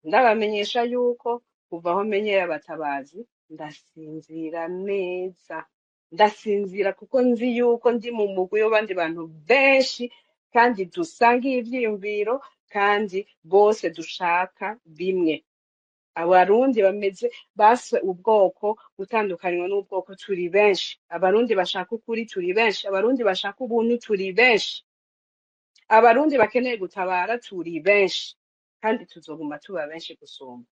Ndabamenyesha yuko kuva aho menyeye abatabazi ndasinzira neza, ndasinzira kuko nzi yuko ndi mu mugwi w'abandi bantu benshi kandi dusangiye ivyiyumviro kandi bose dushaka bimwe. Abarundi bameze base ubwoko gutandukanywa n'ubwoko, turi benshi. Abarundi bashaka ukuri turi benshi, Abarundi bashaka ubuntu turi benshi, Abarundi bakeneye gutabara turi benshi, kandi tuzoguma tuba benshi gusumba.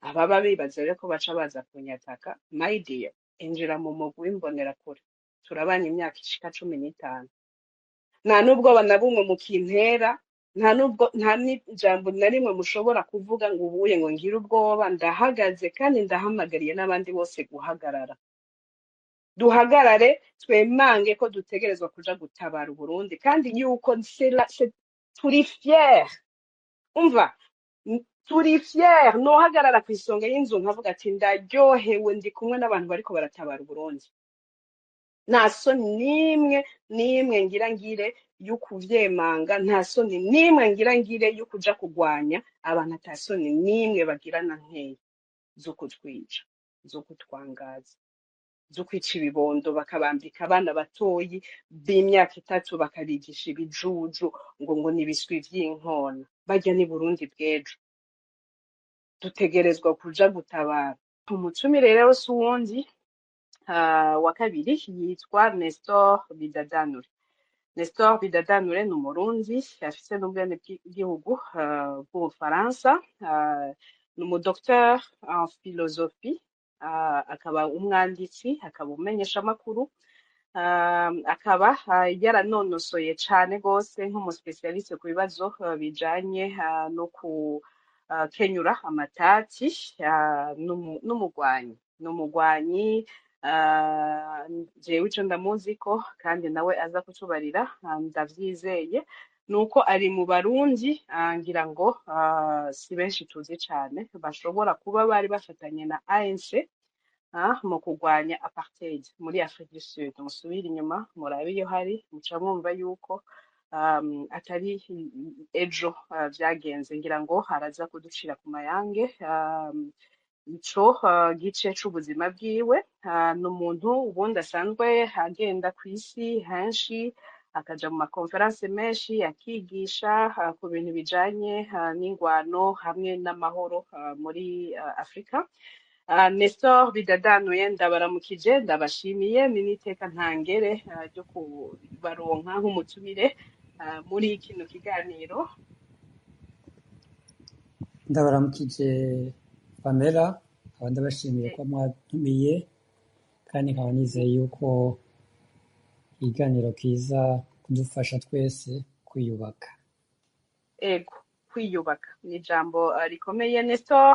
Ababa bibaza rero ko baca baza kunyataka, my dear, injira mu mugwi w'Imbonerakure. Turabanye imyaka ishika 15, nta n'ubwoba na bumwe mukintera, nta n'ubwo, nta n'ijambo na rimwe mushobora kuvuga ngo ubuye ngo ngire ubwoba. Ndahagaze kandi ndahamagariye n'abandi bose guhagarara. Duhagarare twemange ko dutegerezwa kuja gutabara Uburundi, kandi yuko turi fier. Umva, turi fier. Nohagarara kw'isonga y'inzu nkavuga ati: "Ndaryohewe, ndi kumwe n'abantu bariko baratabara Uburundi." Nta soni n'imwe n'imwe ngira ngire yo kuvyemanga, nta soni n'imwe ngira ngire yo kuja kugwanya abantu ata soni n'imwe bagirana nkeya zo kutwica, zo kutwangaza, zo kwica ibibondo, bakabambika abana batoyi b'imyaka 3, bakabigisha ibijuju ngo ni ibiswi vy'inkona. Barya ni Burundi bw'ejo. Dutegerezwa kuja gutabara. Umutumire rero si uwundi, wa kabiri yitwa Nestor Bidadanure. Nestor Bidadanure ni Umurundi afise n'ubwenegihugu bw'Ubufaransa, ni umudocteur en philosophie, akaba umwanditsi, akaba umumenyeshamakuru, akaba yaranonosoye cane gose nk'umuspecialiste ku bibazo bijanye no ku kenyura amatati, n'umugwanyi, n'umugwanyi. Jewe ico ndamuziko kandi nawe aza kutubarira, ndavyizeye, nuko ari mu Barundi, ngira ngo si benshi tuzi cane bashobora kuba bari bafatanye na ANC mu kurwanya apartheid muri Afrique du Sud. Musubire inyuma murabe iyo hari, muca mwumva yuko atari ejo vyagenze. Ngira ngo haraza kuducira ku mayange ico gice c'ubuzima bwiwe. Ni umuntu ubundi asanzwe agenda kw'isi henshi, akaja mu makonferanse menshi, akigisha ku bintu bijanye n'ingwano hamwe n'amahoro muri Afrika. Nestor Bidadanuye, ndabaramukije, ndabashimiye, ni n'iteka ntangere ryo kubaronka nk'umutumire muri kino kiganiro. Ndabaramukije Pamela, nkaba ndabashimiye ko mwatumiye, kandi nkaba nizeye yuko ikiganiro kiza kudufasha twese kwiyubaka. Ego, kwiyubaka ni ijambo rikomeye. Nestor,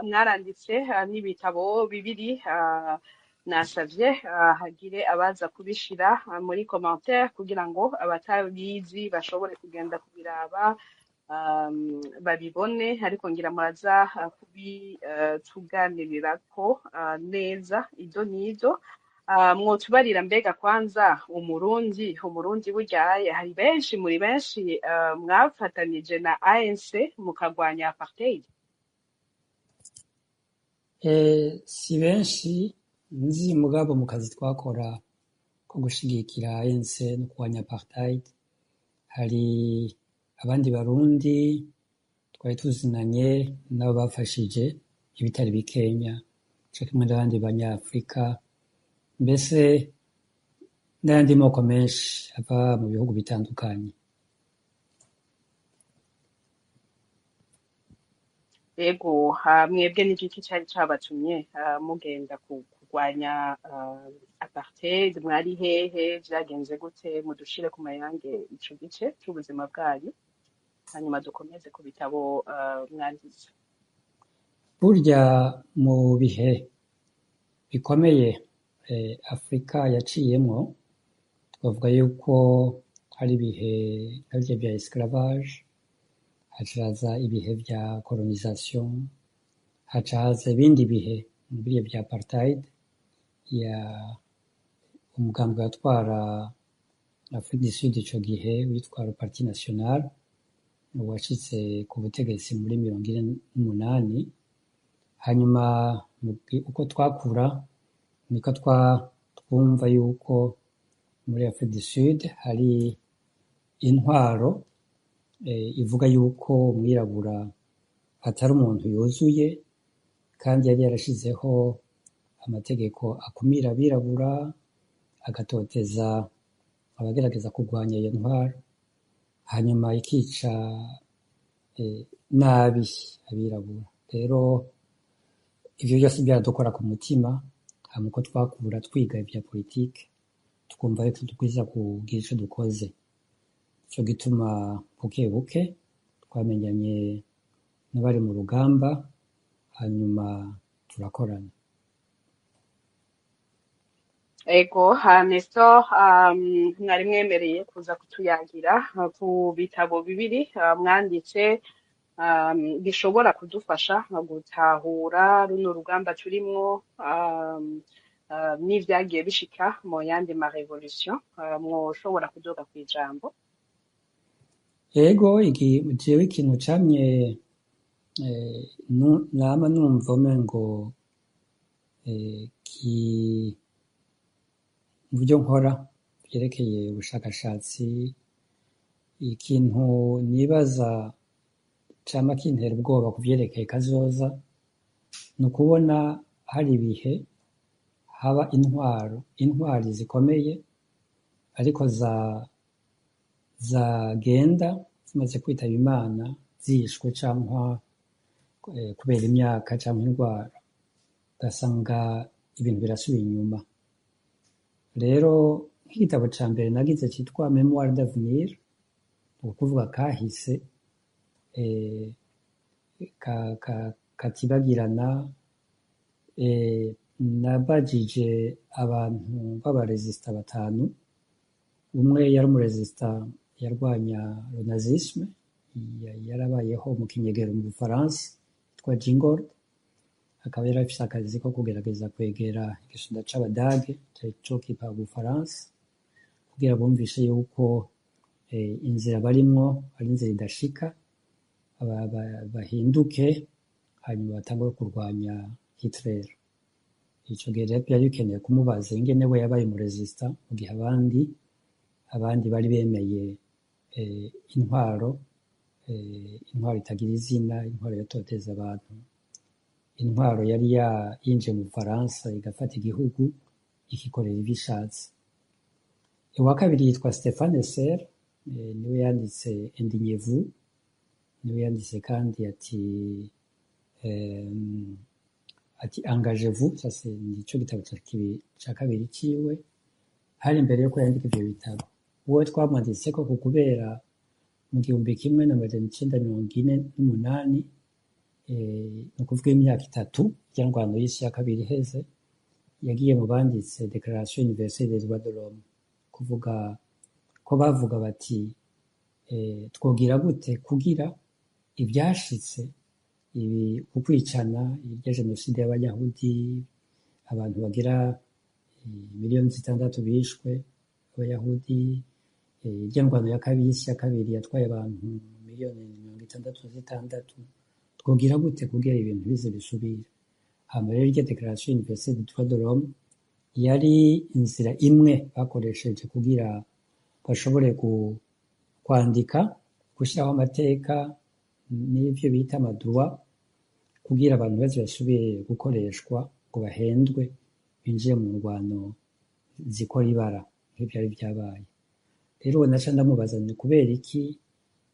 mwaranditse n'ibitabo bibiri, nasavye hagire abaza kubishira muri commentaire kugira ngo abatabizi bashobore kugenda kubiraba, babibone, ariko ngira muraza kubituganirirako neza ido n'ido. Mwotubarira mbega kwanza Umurundi buryaye hari benshi, muri benshi mwafatanije na ANC mukagwanya apartheid? Si benshi nzi, mugabo mu kazi twakora ko gushigikira ANC no kurwanya apartheid, hari abandi Barundi twari tuzinanye nabo bafashije ibitari bikenya, co kimwe n'abandi Banyafrika, mbese n'ayandi moko menshi ava mu bihugu bitandukanye. Ego, mwebwe n'igiki cari cabatumye mugenda kurwanya apartheid? Mwari hehe? Vyagenze gute? Mudushire ku mayange ico gice c'ubuzima bwanyu, hanyuma dukomeze ku bitabo mwanditse. Burya mu bihe bikomeye Afrika yaciyemwo, twavuga yuko hari ibihe nka birya vya esclavage, haca haza ibihe vya colonisation, haca haza ibindi bihe biriya vya apartheid, ya umugambwe watwara Afrique du Sud ico gihe witwa le Parti National. washitse ku butegetsi muri 48. Hanyuma uko twakura niko twumva yuko muri Afrique du Sud hari intwaro ivuga yuko umwirabura atari umuntu yuzuye, kandi yari yarashizeho amategeko akumira abirabura, agatoteza abagerageza kurwanya iyo ntwaro, hanyuma ikica nabi abirabura. Rero ivyo vyose vyaradukora ku mutima. Hama uko twakura twiga ivya politike, tukumva yuko dukwiza kugira ico dukoze. Nico gituma buke buke twamenyanye n'abari mu rugamba, hanyuma turakorana. Ego, Nestor, mwari mwemereye kuza kutuyagira ku bitabo bibiri mwanditse bishobora kudufasha gutahura runo rugamba turimwo n'ivyagiye bishika mu yandi ma révolution. Mwoshobora kuduga kw'ijambo? Ego, jewe ikintu camye nama numva umengo ki mu byo nkora vyerekeye ubushakashatsi, ikintu nibaza cama kintera ubwoba ku vyerekeye kazoza, ni ukubona hari ibihe haba intwari zikomeye, ariko zagenda zimaze kwitaba Imana, zishwe cankwa kubera imyaka canke indwara, ugasanga ibintu birasubiye inyuma. Rero nk'igitabo ca mbere nagize citwa Mémoire d'avenir, ni ukuvuga kahise katibagirana, nabajije abantu b'abaresista batanu. Umwe yari umuresista yarwanya le nazisme, yarabayeho mu kinyegero mu Bufaransa, yitwa Gingold, akaba yari afise akazi ko kugerageza kwegera igisonga c'Abadage cari cokipa Ubufaransa, kugira bumvishe yuko inzira barimwo ari inzira idashika, bahinduke, hanyuma batangure kurwanya Hitler. Ico gihe rero vyari bikenewe kumubaza ingene we yabaye umuresista mu gihe abandi bari bemeye intwaro itagira izina, intwaro yatoteza abantu, intwaro yari yinjiye mu Bufaransa igafata igihugu ikikorera ivyo ishatse. Uwa kabiri yitwa Stéphane Hessel, niwe yanditse Indignez-vous, niwe yanditse kandi ati Engagez-vous, ça c'est nico gitabo ca kabiri ciwe, hari imbere yuko yandika ivyo bitabo. Uwo twamwanditseko ku kubera mu 1948, ni ukuvuga imyaka 3 irya ngwano y'isi ya kabiri iheze, yagiye mu banditse Déclaration universelle des droits de l'homme, kuvuga ko bavuga bati twogira gute kugira ivyashitse ibi, ukwicana, irya jenoside y'Abayahudi, abantu bagera miliyoni 6 bishwe Abayahudi, irya ngwano ya kabiri y'isi ya kabiri yatwaye abantu miliyoni 66, twogira gute kugira ibintu bize bisubire? Hama rero irya Déclaration universelle des droits de l'homme yari inzira imwe bakoresheje kugira bashobore kwandika, gushiraho amateka n'ivyo bita ama droits, kugira abantu baze basubire gukoreshwa ngo bahendwe binjire mu ngwano zikora ibara nk'ivyari vyabaye. Rero uwo naca ndamubaza ni kubera iki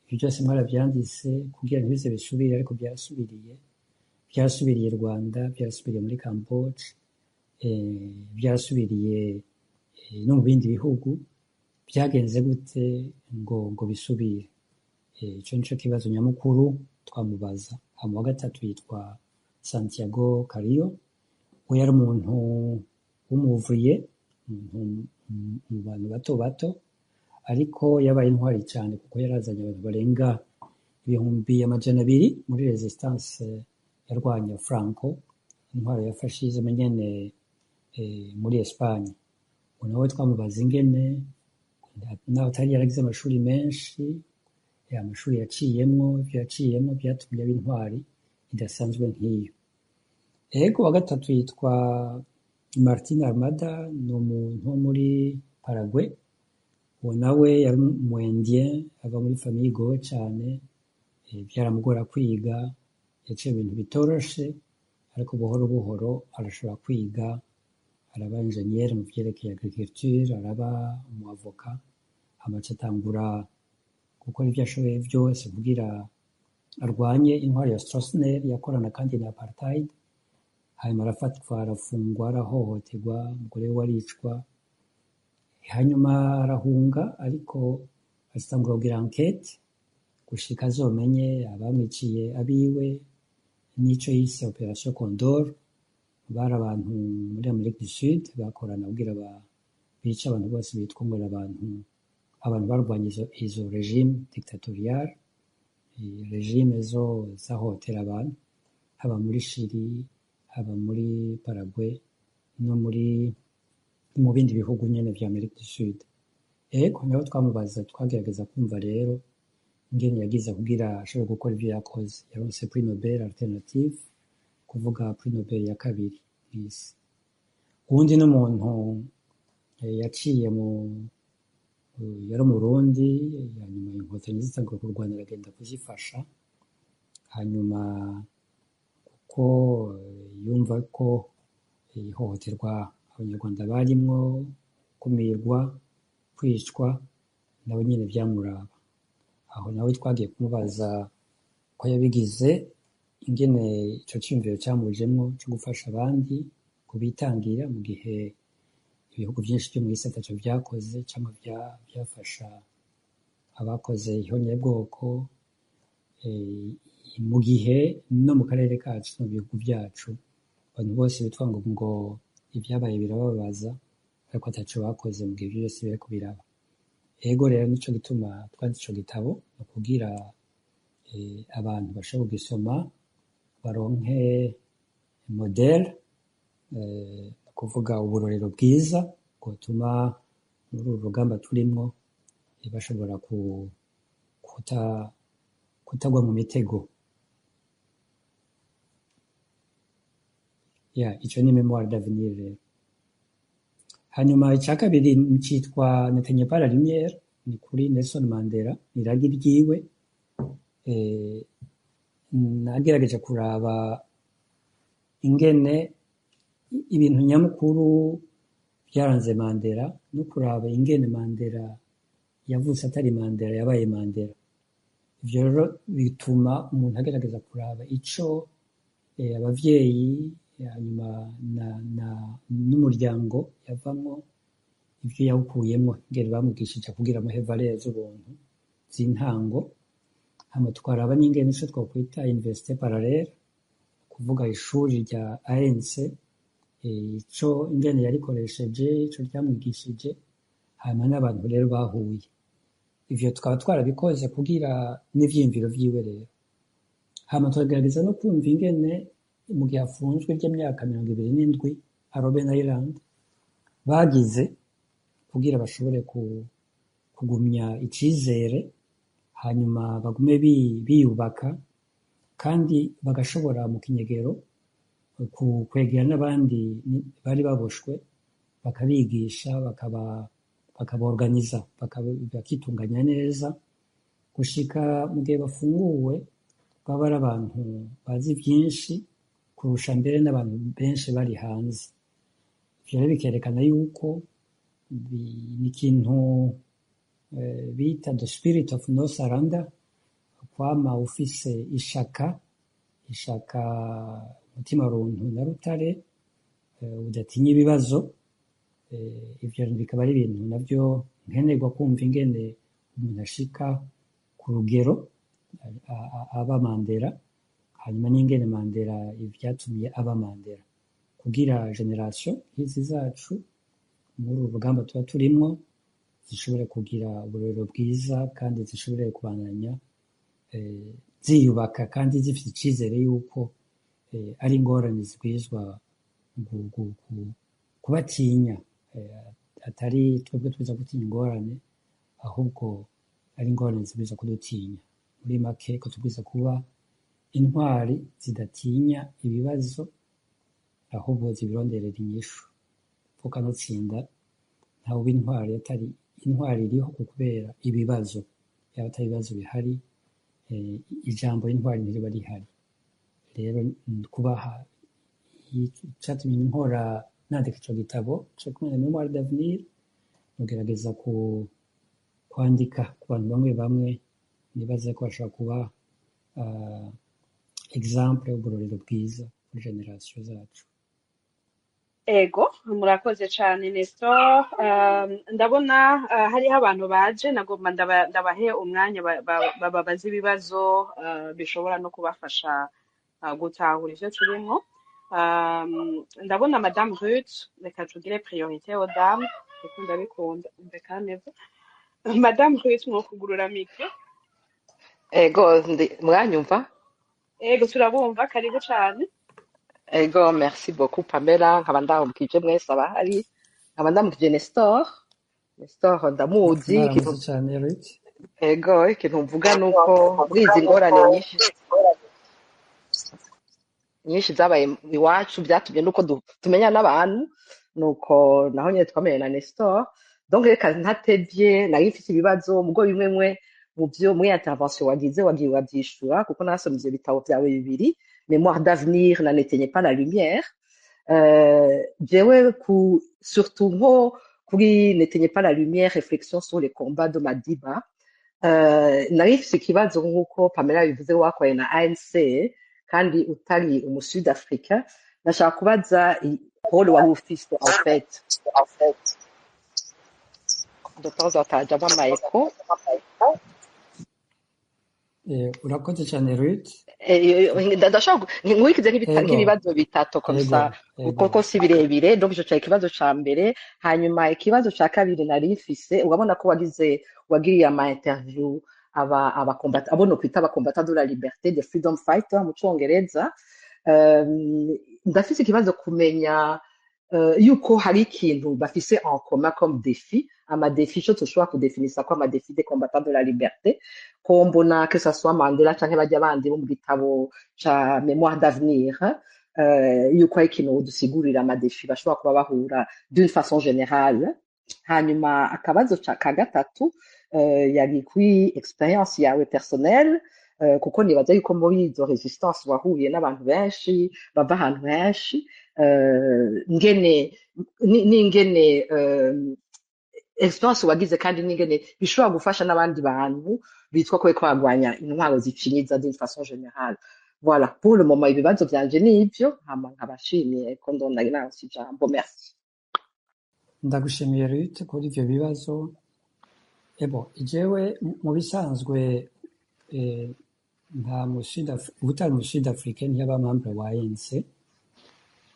ivyo vyose mwaravyanditse kugira ntibize bisubire, ariko vyarasubiriye, vyarasubiriye Rwanda, vyarasubiriye muri Cambodge, vyarasubiriye no mu bindi bihugu, vyagenze gute ngo bisubire? Ico nico kibazo nyamukuru twamubaza. Hama uwa gatatu yitwa Santiago Carrillo, we yari umuntu w'umuvuriye, umuntu mu bantu bato bato, ariko yabaye intwari cane kuko yarazanye abantu barenga 200,000 muri résistance yarwanya Franco, intwaro ya fascisme nyene muri Espagne. Uwo nawe twamubaza ingene naho atari yaragize amashuri menshi. Amashuri yaciyemwo, ivyo yaciyemwo vyatumye aba intwari idasanzwe nk'iyo. Ego, wa gatatu yitwa Martin Armada, ni umuntu wo muri Paraguay. Uwo nawe yari umu indien, ava muri famille igowe cane, vyaramugora kwiga, yaciye ibintu bitoroshe, ariko buhoro buhoro arashobora kwiga, araba ingénieur mu vyerekeye agriculture, araba umu avocat, amaca atangura gukora ivyo ashoboye vyose kugira arwanye intwaro ya Stroessner yakorana kandi na apartheid. Hanyuma arafatwa, arafungwa, arahohoterwa, umugore we aricwa, hanyuma arahunga, ariko atangura kugira enquête gushika azomenye abamwiciye abiwe n'ico yise Opération Condor. Bari abantu muri Amérique du Sud bakorana kugira bice abantu bose bitwa ngo abantu barwanya izo régime dictatoriale, régime zo zahohotera abantu, haba muri Chili, haba muri Paraguay no mu bindi bihugu nyene vya Amérique du Sud. Ego, nawe twamubaza, twagerageza kumva rero ingene yagize kugira ashobore gukora ivyo yakoze. Yaronse Prix Nobel alternative, kuvuga Prix Nobel ya kabiri mw'isi. Uwundi n'umuntu yaciye mu yari Umurundi, hanyuma Inkotanyi zitangura kurwana aragenda kuzifasha, hanyuma kuko yumva ko ihohoterwa Abanyarwanda barimwo, gukumirwa, kwicwa, nawe nyene vyamuraba. Aho nawe twagiye kumubaza ko yabigize, ingene ico ciyumviro camujemwo co gufasha abandi, kubitangira mu gihe ibihugu vyinshi vyo mw'isi ataco vyakoze canke vyafasha abakoze ihonyabwoko, mu gihe no mu karere kacu, mu bihugu vyacu, abantu bose bitwa ngo ivyabaye birababaza, ariko ataco bakoze mu gihe ivyo vyose biriko biraba. Ego rero, nico gituma twanditse ico gitabo, ni ukugira abantu bashobore kugisoma baronke modèle, ni ukuvuga uburorero bwiza bwotuma muri uru rugamba turimwo bashobora kutagwa mu mitego. Ya, ico ni Mémoire d'avenir rero. Hanyuma ica kabiri citwa N'éteignez pas la lumière, ni kuri Nelson Mandela, iragi ryiwe. Nagerageje kuraba ingene ibintu nyamukuru vyaranze Mandela no kuraba ingene Mandela yavutse atari Mandela, yabaye Mandela. Ivyo rero bituma umuntu agerageza kuraba ico abavyeyi, hanyuma na n'umuryango yavamwo, ivyo yawukuyemwo, ingene bamwigishije kugira amuhe valeurs z'ubuntu z'intango. Hama tukaraba n'ingene ico twokwita université parallèle, kuvuga ishuri rya ANC, ico ingene yarikoresheje, ico ryamwigishije, hanyuma n'abantu rero bahuye. Ivyo tukaba twarabikoze kugira n'ivyiyumviro vyiwe rero. Hama tukagerageza no kumva ingene mu gihe afunzwe ry'imyaka 27 a Robben Island bagize kugira bashobore kugumya icizere, hanyuma bagume biyubaka kandi bagashobora mu kinyegero kwegera n'abandi bari baboshwe, bakabigisha, bakaborganiza, bakitunganya neza gushika mu gihe bafunguwe baba ari abantu bazi vyinshi kurusha mbere n'abantu benshi bari hanze. Ivyo rero bikerekana yuko ni ikintu bita the spirit of no surrender, kwama ufise ishaka, umutima runtu na rutare, udatinya ibibazo. Ivyo bikaba ari ibintu navyo nkenerwa kumva ingene umuntu ashika ku rugero aba Mandela, hanyuma n'ingene Mandela ivyatumye aba Mandela, kugira génération nk'izi zacu muri uru rugamba tuba turimwo zishobore kugira uburorero bwiza kandi zishobore kubandanya ziyubaka kandi zifite icizere yuko ari ingorane zibwirizwa kubatinya, atari twebwe tuza gutinya ingorane, ahubwo Ari ingorane zibwirizwa kudutinya. Muri make, ko tubwirizwa kuba intwari zidatinya ibibazo, ahubwo zibironderera inyishu. Kuko kanatsinda ntawe uba intwari atari intwari iriho ku kubera ibibazo. Yaba atari ibibazo bihari, ijambo intwari ntiriba rihari. Rero kubaha icatumye nkora nandika ico gitabo co kumwe na Mémoire d'avenir, mugerageza ku kwandika ku bantu bamwe bamwe nibaza ko bashobora kuba exemple, uburorero bwiza kuri génération zacu. Ego, murakoze cane, Nestor. Ndabona hariho abantu baje, nagomba ndabahe umwanya bababaze ibibazo bishobora no kubafasha gutahura ivyo turimwo. Ndabona Madame Ruth, reka tugire priorité aux dames, kuko ndabikunda mbeka neza. Madame Ruth, mwokugurura micro. Ego, mwanyumva? Ego, turabumva, karibu cane. Ego, merci beaucoup, Pamela. Nkaba ndamukije mwese abahari, nkaba ndamukije Nestor. Nestor ndamuzi. Ikintu Mwaramutse cane, Ruth. Ego, ikintu mvuga nuko muri izi ngorane nyinshi nyinshi zabaye iwacu, byatumye nuko tumenya n'abantu, nuko naho nyene twamenye na Nestor. Donc reka ntatevye, nari mfise ibibazo mugo bimwe mwe mu byo muri intervention wagize wagiye uravyishura, kuko narasomye ivyo bitabo vyawe bibiri, Mémoire d'avenir na N'éteignez pas la lumière. Jewe surtout nko kuri N'éteignez pas la lumière, réflexion sur les combats de Madiba, nari mfise ikibazo nk'uko Pamela bivuze, wakoranye na ANC kandi utari umu sud africain. Nashaka kubaza rôle wari ufise en fait. De temps en temps hajamwo ama écho. Urakoze cane, Ruth. Ndashobora nkurikize nk'ibibazo bitatu comme ça, kuko si birebire. Donc ico cari ikibazo ca mbere. Hanyuma ikibazo ca kabiri nari mfise, urabona ko wagize wagiriye ama interview aba abo nokwita aba combattants de la liberté, de freedom fighter mu congereza. Ndafise ikibazo kumenya yuko hari ikintu bafise en commun comme défi, ama défi ico tushobora kudefinisa ko ama défi des combattants de la liberté, ko mbona que ça soit Mandela canke barya bandi bo mu gitabo ca Mémoire d'avenir, yuko hari ikintu dusigurira ama défi bashobora kuba bahura d'une façon générale. Hanyuma akabazo ka gatatu yari kuri expérience yawe personnelle, kuko nibaza yuko muri izo résistance wahuye n'abantu benshi bava ahantu henshi, ngene n'ingene expérience wagize kandi n'ingene bishobora gufasha n'abandi bantu bitwa ko bariko baragwanya intwaro zicinyiza d'une façon générale. Voilà, pour le moment ibibazo vyanje nivyo, hama nkabashimiye ko ndona naronse ijambo. Merci. Ndagushimiye, Ruth, kuri ivyo bibazo. Ebo, jewe mu bisanzwe nta mu utari mu Sud Africain ntiyaba membre wa ANC.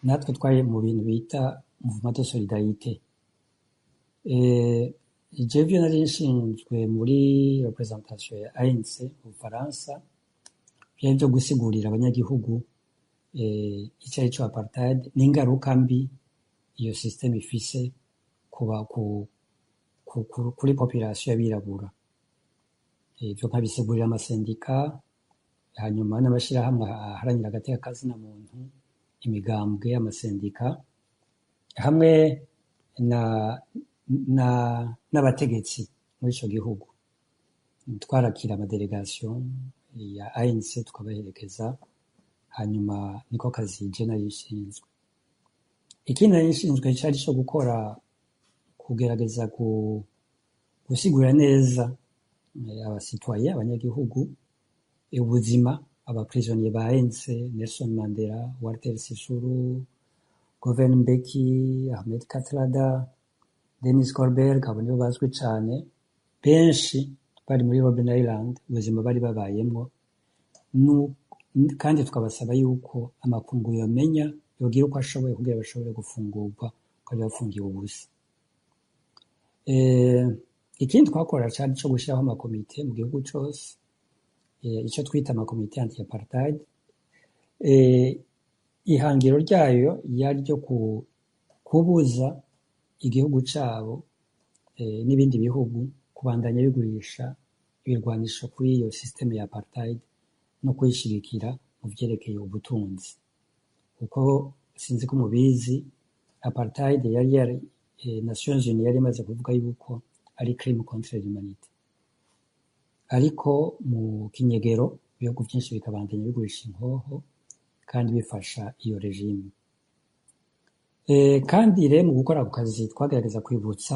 Natwe twari mu bintu bita mouvement de solidarité. Jewe ivyo nari nshinzwe muri représentation ya ANC mu Bufaransa vyari vyo gusigurira abanyagihugu ico arico apartheid n'ingaruka mbi iyo système ifise kuba kuri population y'abirabura. Ivyo nkabisigurira amasendika, hanyuma n'amashirahamwe aharanira agateka kazina muntu, imigambwe, amasendika, hamwe na n'abategetsi muri ico gihugu. Twarakira ama délégation ya ANC, tukabaherekeza, hanyuma niko kazi je nari nshinzwe. Ikindi nari nshinzwe cari ico gukora kugerageza gusigura neza aba citoyen, abanyagihugu, ubuzima aba prisonnier ba ANC, Nelson Mandela, Walter Sisulu, Govan Mbeki, Ahmed Kathrada, Dennis Kolberg, abo nibo bazwi cane, benshi bari muri Robben Island, ubuzima bari babayemwo, kandi tukabasaba yuko amakungu yomenya, yogira uko ashoboye kugira bashobore gufungurwa, ko bari bafungiwe ubusa. Ikindi twakora cari ico gushiraho amakomite mu gihugu cose, ico twita amakomite anti apartheid. Ihangiro ryayo ryari ryo kubuza igihugu cabo n'ibindi bihugu kubandanya bigurisha ibirwanisho kuri iyo système ya apartheid no kuyishigikira mu vyerekeye ubutunzi, kuko sinzi ko mubizi, apartheid yari Nations Unies yari imaze kuvuga yuko ari crime contre l'humanité, ariko mu kinyegero ibihugu vyinshi bikabandanya bigurisha inkoho kandi bifasha iyo régime. Kandi rero mu gukora ako kazi twagerageza kwibutsa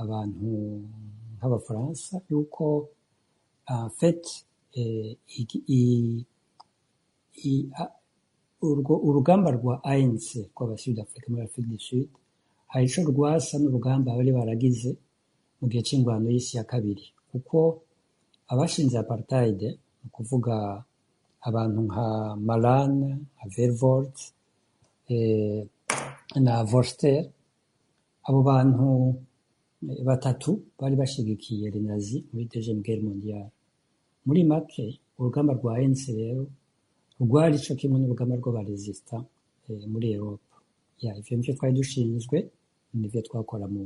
abantu nk'Abafaransa yuko en fait urugamba rwa ANC rw'aba Sud Africa muri Afrique du Sud hari ico rwasa n'urugamba bari baragize mu gihe c'ingwano y'isi ya kabiri, kuko abashinze apartheid, ni ukuvuga abantu nka Malan, nka Verwoerd na Vorster, abo bantu batatu bari bashigikiye les nazis muri Deuxième Guerre mondiale. Muri make, urugamba rwa ANC rero rwari ico kimwe n'urugamba rw'abaresista muri Europe. Ya, ivyo nivyo twari dushinzwe, nivyo twakora mu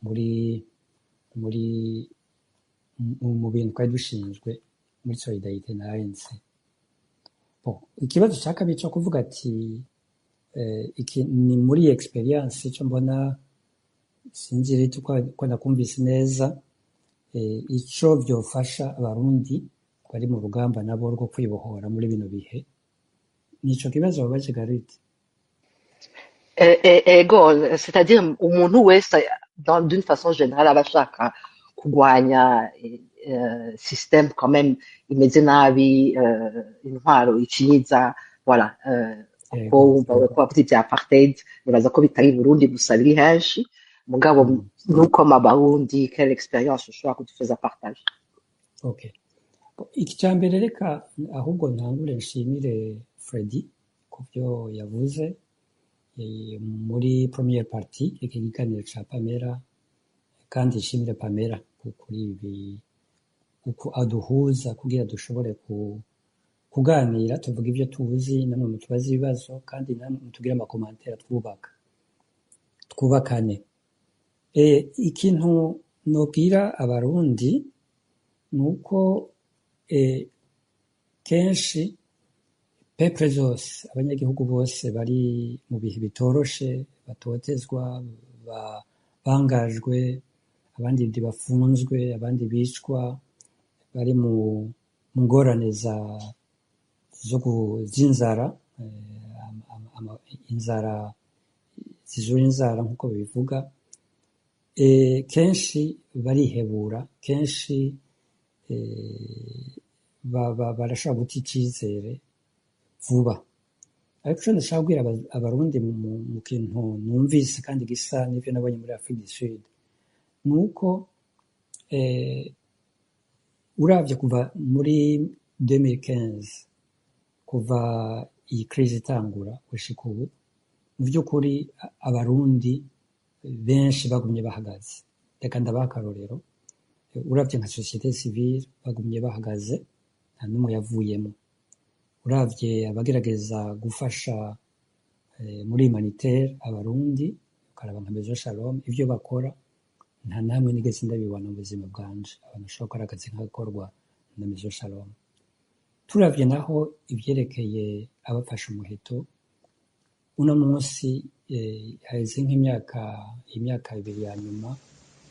muri muri mu bintu twari dushinzwe muri solidarité na ANC. Bon, ikibazo cya kabiri cyo kuvuga ati iki ni muri expérience icyo mbona, sinzi rero ko nakumvise neza, ico vyofasha Abarundi bari mu rugamba nabo rwo kwibohora muri bino bihe, nico kibazo babaje, Garite? Ego, c'est-à-dire umuntu wese d'une façon générale aba ashaka kurwanya système quand même imeze nabi, intwaro icinyiza, voilà, kuko wumva ko bavuze ibya apartheid, nibaza ko bitari i Burundi gusa, biri henshi, mugabo nuko Abarundi, quelle expérience ushobora kudufaza partage? Okay. Iki cya mbere, reka ahubwo ntangure nshimire Freddy ku byo yavuze muri première partie iki kiganiro ca Pamela, kandi nshimire Pamela kuri ibi, uko aduhuza kugira dushobore kuganira, tuvuga ibyo tuzi, namwe mutubaze ibibazo kandi namwe mutugire ama commentaires twubaka, twubakane. Ikintu nobwira Abarundi ni uko kenshi peuple zose, abanyagihugu bose bari mu bihe bitoroshe, batotezwa, bangajwe, abandi bafunzwe, abandi bicwa, bari mu ngorane za zo z'inzara, inzara zizura inzara nk'uko babivuga, kenshi barihebura, kenshi barashobora guta icizere vuba. Ariko ico ndashaka kubwira Abarundi mu kintu numvise kandi gisa n'ivyo nabonye muri Afrique du Sud ni uko uravye kuva muri 2015, kuva iyi crise itangura gushika ubu, mu vy'ukuri Abarundi benshi bagumye bahagaze. Reka ndabaha akarorero: uravye nka société civile, bagumye bahagaze, nta n'umwe yavuyemo. Uravye abagerageza gufasha muri humanitaire Abarundi, ukaraba nka Maison Shalom, ivyo bakora nta namwe nigeze ndabibona mu buzima bwanje, abantu bashobora gukora akazi nk'agakorwa na Maison Shalom. Turavye naho ivyerekeye abafashe umuheto, uno munsi haheze nk'imyaka 2 ya nyuma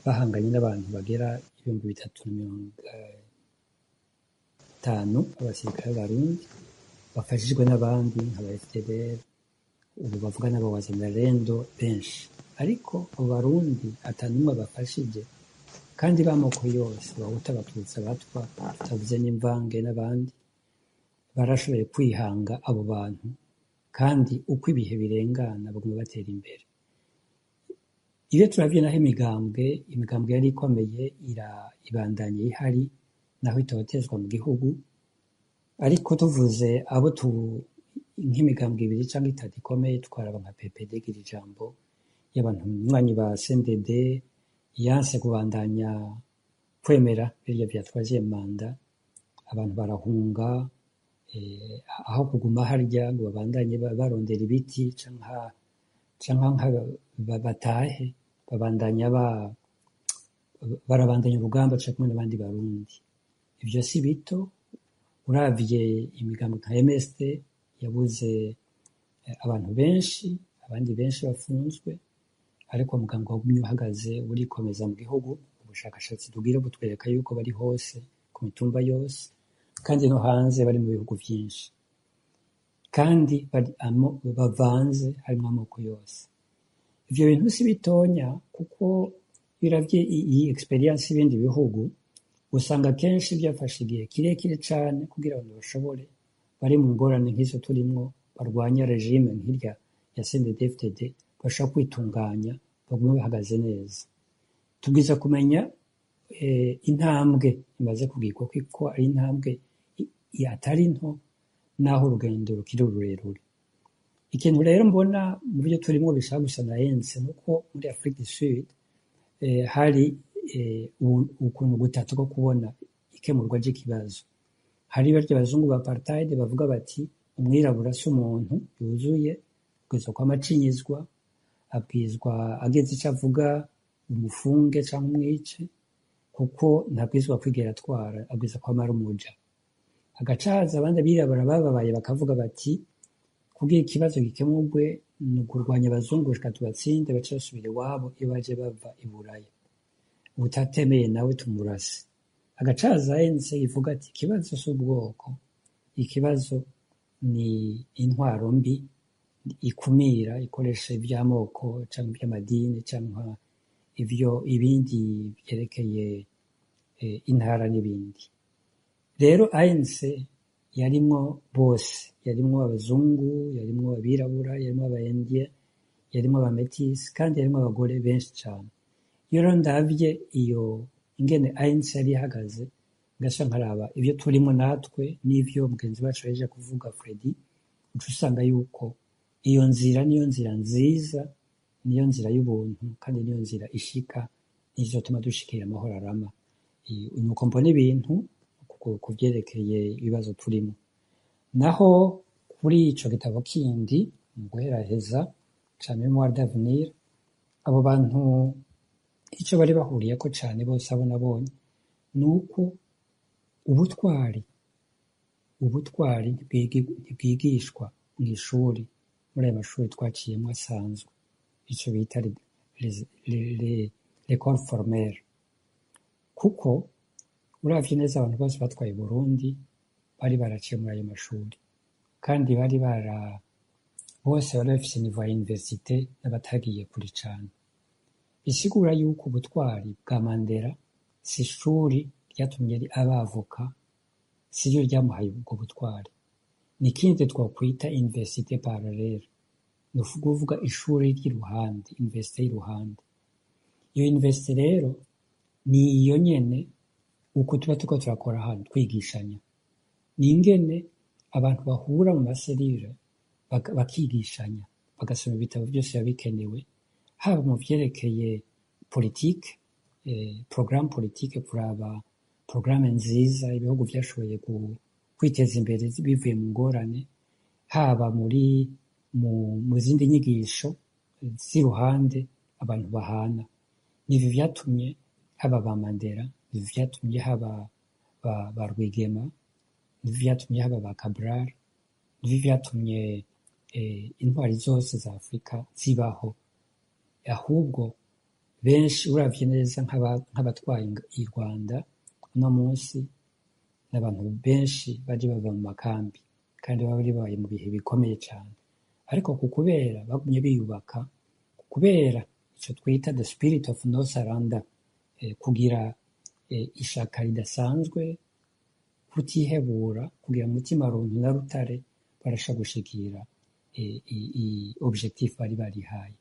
bahanganye n'abantu bagera 350,000 abasirikare b'Abarundi bafashijwe n'abandi nk'aba FDLR, ubu bavuga n'abawazalendo benshi, ariko abo Barundi ata n'umwe bafashije, kandi b'amoko yose, Abahutu, Abatutsi, Abatwa, tutavuze n'imvange n'abandi, barashoboye kwihanga abo bantu, kandi uko ibihe birengana baguma batera imbere. Iyo turavye naho imigambwe yari ikomeye ibandanye ihari naho itotezwa mu gihugu, ariko tuvuze abo tu nk'imigambwe ibiri canke itatu ikomeye, twaraba nka PPD gira ijambo y'abantu nywanyi ba CNDD yanse kubandanya kwemera birya vya troisième mandat, abantu barahunga, aho kuguma harya ngo babandanye barondera ibiti canke batahe, babandanya Barabandanya urugamba cyo kumwe n'abandi Barundi. Ivyo si bito. Uravye imigambi nka MSD yabuze abantu benshi, abandi benshi bafunzwe, ariko muganga wagumye uhagaze, urikomeza mu gihugu. Ubushakashatsi tugira butwereka yuko bari hose, ku mitumba yose, kandi no hanze bari mu bihugu vyinshi, kandi bari bavanze, harimwo amoko yose. Ivyo bintu si bitonya, kuko iyo uravye iyi experience y'ibindi bihugu, usanga kenshi byafashe igihe kirekire cane kugira abantu bashobore, bari mu ngorane nk'izo turimwo, barwanya regime nk'irya ya CNDD-FDD, bashobora kwitunganya, bagume bahagaze neza. Tubwiza kumenya intambwe imaze kugirwa, ko ari intambwe atari nto, naho urugendo rukiri rurerure. Ikintu rero mbona mu byo turimo bishaka gusa na ANC, nuko muri Afrique du Sud hari ukuntu gutatu ko kubona ikemurwa ry'ikibazo. Hari barya abazungu ba apartheid bavuga bati: "Umwirabura si umuntu yuzuye, abwirizwa kwama acinyizwa, abwirizwa ageze ico avuga umufunge canke umwice, kuko ntabwirizwa kwigera atwara, abwirizwa kwama ari umuja." Hagaca haza abandi abirabura bababaye, bakavuga bati: "Kugira ikibazo gikemurwe ni ukurwanya abazungu gushika tubatsinde, bace basubira iwabo iyo baje bava i Buraya, utatemeye nawe tumurase." Hagaca haza ANC ivuga ati: "Ikibazo si ubwoko, ikibazo ni intwaro mbi ikumira, ikoresha ivy'amoko canke ivy'amadini canke ivyo ibindi vyerekeye intara n'ibindi." Rero ANC yarimwo bose, yarimwo abazungu, yarimwo abirabura, yarimwo aba Indiens, yarimwo abametisi, kandi yarimwo abagore benshi cane. Iyo rero ndavye iyo ingene ANC yari ihagaze, ngaca nkaraba ivyo turimo natwe n'ivyo mugenzi wacu yahejeje kuvuga Freddy, uca usanga yuko iyo nzira niyo nzira nziza, niyo nzira y'ubuntu, kandi niyo nzira ishika izotuma dushikira amahoro arama. Nuko mbona ibintu ku vyerekeye ibibazo turimo. Naho kuri ico gitabo kindi, mu guheraheza, ca Mémoire d'avenir, abo bantu ico bari bahuriyeko cane bose abo nabonye, ni uko ubutwari ntibwigishwa mw'ishuri, muri ayo mashuri twaciyemwo asanzwe, ico bita l'école formelle, kuko uravye neza abantu bose batwaye Burundi bari baraciye muri ayo mashuri, kandi bari bara bose bari bafise niveau ya université n'abatagiye kure cane. Bisigura yuko ubutwari bwa Mandela si ishuri ryatumye aba avocat, siryo ryamuhaye ubwo butwari, ni ikindi twokwita université parallèle, ni ukuvuga ishuri ry'iruhande, université y'iruhande. Iyo université rero ni iyo nyene uko tuba turiko turakora hano twigishanya, ni ingene abantu bahura mu ma cellules, bakigishanya, bagasoma ibitabo byose biba bikenewe, haba mu vyerekeye politike, programme politique, kuraba programme nziza ibihugu vyashoboye kwiteza imbere bivuye mu ngorane, haba muri mu zindi nyigisho z'iruhande abantu bahana. Nivyo vyatumye haba ba Mandela, nivyo vyatumye haba ba Rwigema, nivyo vyatumye haba ba Cabral, nivyo vyatumye intwari zose za Afurika zibaho. Ahubwo benshi uravye neza, nk'abatwaye i Rwanda uno munsi, n'abantu benshi baje bava mu makambi, kandi baba babaye mu bihe bikomeye cane, ariko ku kubera bagumye biyubaka, kubera ico twita the spirit of no surrender, kugira ishaka ridasanzwe, kutihebura, kugira umutima runtu na rutare, barasha gushikira objectif bari barihaye.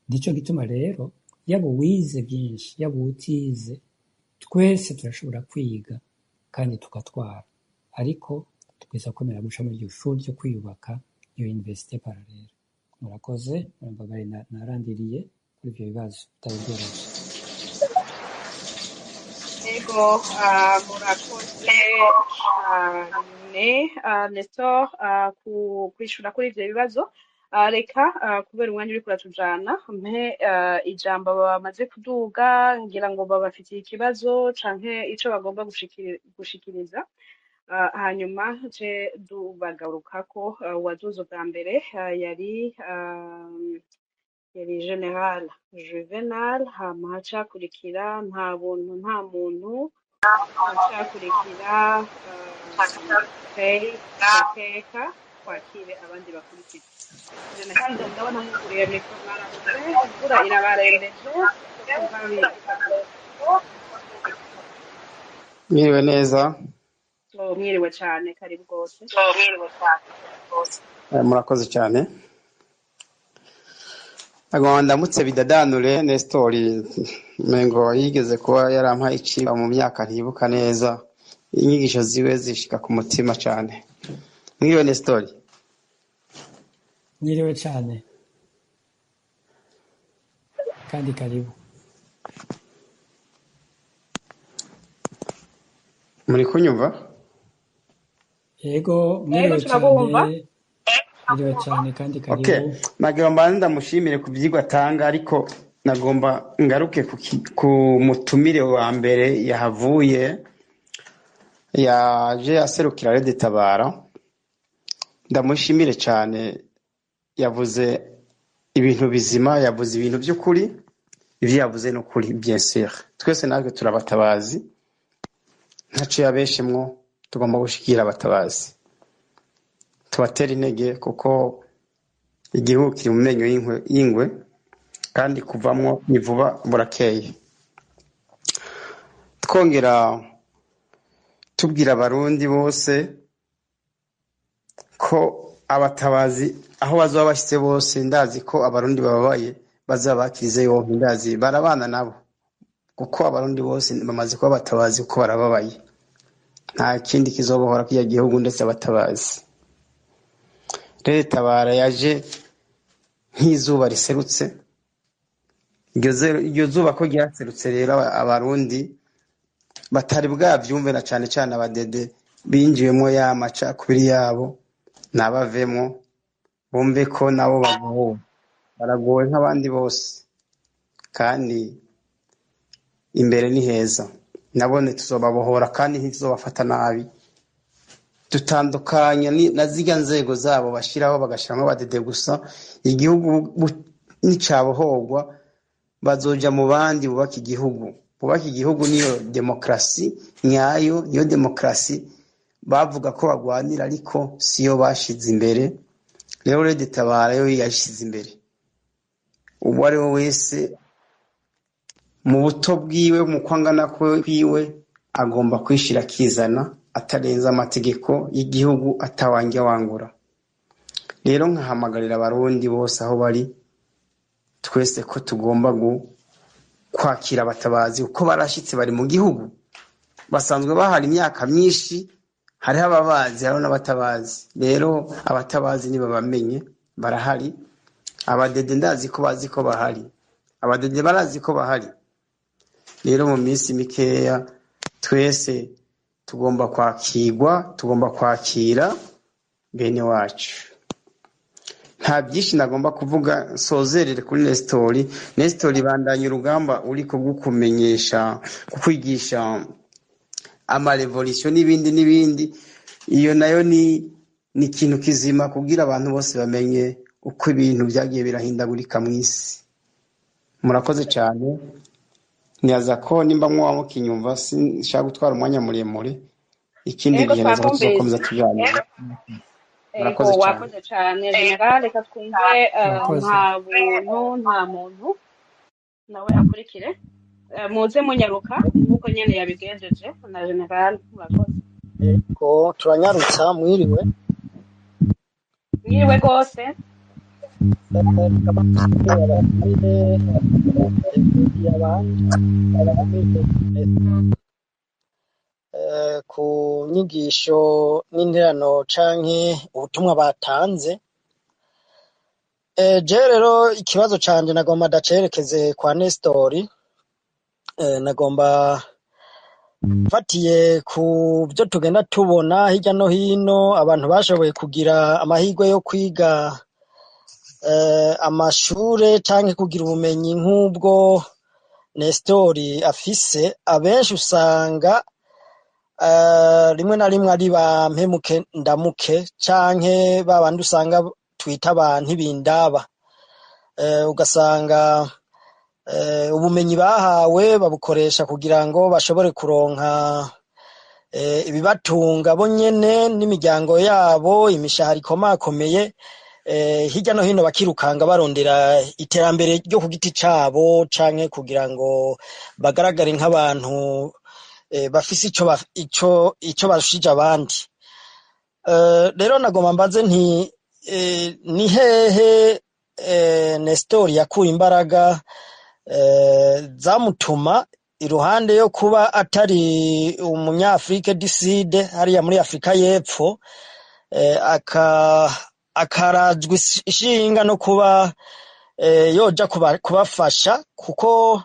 Nico gituma rero yaba uwize byinshi, yaba utize, twese turashobora kwiga kandi tugatwara, ariko tugwiza kwemera guca muri iryo shuri ryo kwiyubaka, iyo université parallèle. Murakoze, murambabare narandiriye kuri ivyo bibazo bitari byoroshye. Ego, murakoze cane, Nestor, ku kwishura kuri ivyo bibazo. Reka kubera umwanya uriko uratujana mpe ijambo bamaze kuduga, ngira ngo babafitiye ikibazo canke ico bagomba gushikiriza. Hanyuma ce dubagarukako. Uwaduze ubwa mbere yari General Juvenal, hama hacakurikira nta buntu nta muntu, hacakurikira Hey Gateka, twakire abandi bakurikira. General, ndabona mwuguriye micro, mwaramutse, imvura irabarembeje kumva. Mwiriwe neza. Oh, mwiriwe cane, karibu rwose. Murakoze cyane. Agomba ndamutse bidadanure Nestori, mengo yigeze kuba yarampaye iciba mu myaka ntibuka neza, inyigisho ziwe zishika ku mutima cyane. Mwiriwe Nestori. Mwiriwe cane kandi karibu. Muri kunyumva? Yego. Yego. Mwiriwe Turabumva. cane, mwiriwe cane kandi Okay, karibu. Nagira mbanze ndamushimire ku vyigwa atanga, ariko nagomba ngaruke ku mutumire wa mbere yahavuye yaje aserukira Rede Tabara. Ndamushimire cyane, yavuze ibintu bizima, yavuze ibintu by'ukuri, ivyo yavuze ni ukuri, bien sûr. Twese natwe turabatabazi, ntaco yabeshemwo, tugomba gushikira abatabazi, tubatera intege kuko igihugu kiri mu menyo y'ingwe kandi kuvamwo ni vuba burakeye. Twongera tubwira abarundi bose ko abatabazi aho bazoba bashitse bose, ndazi ko abarundi bababaye bazabakirize yompi, ndazi barabana nabo kuko abarundi bose bamaze kuba abatabazi kuko barababaye, nta kindi kizobohora kiriya gihugu ndetse abatabazi. Rero Tabara yaje nk'izuba riserutse, iryo zuba ko ryaserutse rero abarundi batari bwavyumve, na cane cane abadede binjiyemwo ya macakubiri yabo, nabavemwo bumve ko nabo bagowe, baragowe nk'abandi bose, kandi imbere ni heza, nabone tuzobabohora kandi ntituzobafata nabi. Dutandukanya na zirya nzego zabo bashiraho bagashiramwo abadede gusa. Igihugu nicabohorwa bazoja mu bandi bubaka igihugu. Bubaka igihugu niyo demokarasi nyayo, niyo demokarasi bavuga ko bagwanira, ariko siyo bashize imbere. Rero Rede Tabara yo yashize imbere uwo ari we wese mu buto bwiwe, mu kwangana kwiwe, agomba kwishira akizana, atarenza amategeko y'igihugu, atawanjya wangura. Rero nkahamagarira abarundi bose aho bari twese ko tugomba kwakira abatabazi kuko barashitse, bari mu gihugu, basanzwe bahari imyaka myinshi, hariho ababazi hariho n'abatabazi. Rero abatabazi ntibabamenye barahari, abadede ndazi ko bazi ko bahari, abadede barazi ko bahari. Rero mu minsi mikeya twese tugomba kwakirwa, tugomba kwakira bene wacu. Nta byinshi nagomba kuvuga, nsozerere kuri Nestori. Nestori, bandanya urugamba uri kugukumenyesha, kukwigisha amarevolisiyo n'ibindi n'ibindi. Iyo nayo ni ikintu kizima kugira abantu bose bamenye uko ibintu byagiye birahindagurika mu isi. Murakoze cyane. Nibaza ko nimba mwoba mukinyumva, sinshaka gutwara umwanya muremure. Ikindi Yego, gihe naza ko tuzokomeza twakumvise. tuganira. Ego. Murakoze cyane. Wakoze cane General, reka twumve Murakoze. nta buntu nta muntu nawe akurikire. Muze munyaruka nk'uko nyene yabigenjeje na General, murakoze. Yego, turanyarutsa, mwiriwe. Mwiriwe rwose. Ku nyigisho n'interano canke ubutumwa batanze. Je rero ikibazo canje nagomba ndacerekeze kwa Nestori. Nagomba mfatiye ku byo tugenda tubona hirya no hino, abantu bashoboye kugira amahirwe yo kwiga Amashure canke kugira ubumenyi nk'ubwo Nestori afise, abenshi usanga rimwe na rimwe ari ba mpemuke ndamuke canke ba bandi usanga twita ba ntibindaba. Ugasanga ubumenyi bahawe babukoresha kugira ngo bashobore kuronka ibibatunga bo nyene n'imiryango yabo, imishahara ikomakomeye, hirya no hino bakirukanga barondera iterambere ryo ku giti cabo canke kugira ngo bagaragare nk'abantu bafise ico barushije abandi. Rero nagomba mbaze nti ni hehe Nestor yakuye imbaraga zamutuma, iruhande yo kuba atari umunyafrike du Sud hariya muri Afrika y'Epfo, akarajwe ishinga no kuba yoja kubafasha, kuko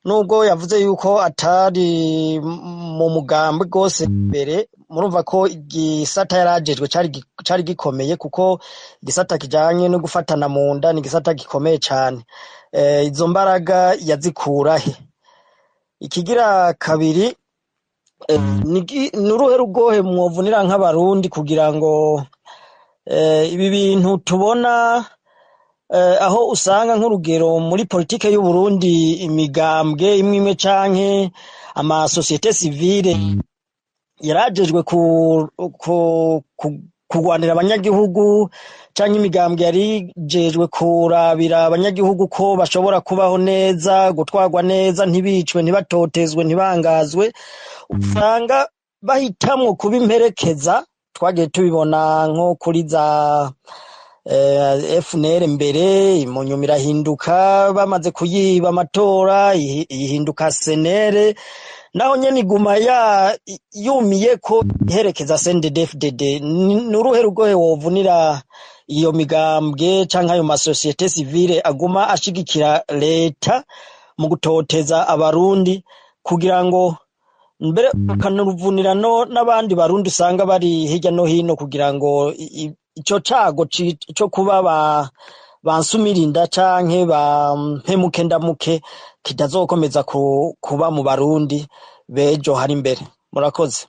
nubwo yavuze yuko atari mu mugambi rwose mbere, murumva ko igisata yarajejwe cari gikomeye, kuko igisata kijanye no gufatana mu nda ni igisata gikomeye cane. Izo mbaraga yazikura he? Ikigira kabiri, ni uruhe rugohe mwovunira nk'Abarundi kugira ngo ibi bintu tubona, aho usanga nk'urugero muri politike y'u Burundi imigambwe imwe imwe canke amasosiyete sivile yarajejwe kurwanira abanyagihugu, canke imigambwe yarijejwe kurabira abanyagihugu ko bashobora kubaho neza, gutwarwa neza, ntibicwe, ntibatotezwe, ntibangazwe, usanga bahitamwo kuba imperekeza. Twagiye tubibona nko kuri za FNL mbere, mu nyuma irahinduka, bamaze kuyiba amatora ihinduka CNL, naho nyene iguma ya yumiye ko iherekeza CNDD-FDD. Ni uruhe rugohe wovunira iyo migambwe canke ayo masosiyete sivile aguma ashigikira leta mu gutoteza Abarundi, kugira ngo mbere ukanaruvunira no n'abandi Barundi usanga bari hirya no hino, kugira ngo ico cago co kuba ba bansumirinda canke ba mpemuke ndamuke kitazokomeza kuba mu Barundi bejo hari imbere? Murakoze.